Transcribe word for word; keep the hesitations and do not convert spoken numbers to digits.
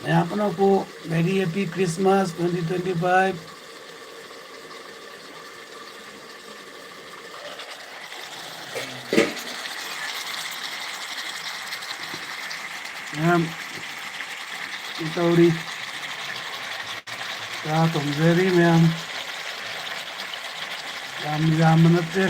ꯃꯌꯥꯝ ꯄꯨꯝꯅꯃꯛꯄꯨ very happy Christmas twenty twenty five꯫ ꯃꯌꯥꯝ ꯇꯧꯔꯤ꯫ ꯆꯥ ꯊꯣꯡꯖꯔꯤ ꯃꯌꯥꯝ꯫ ꯌꯥꯝ ꯌꯥꯝꯕ ꯅꯠꯇꯦ꯫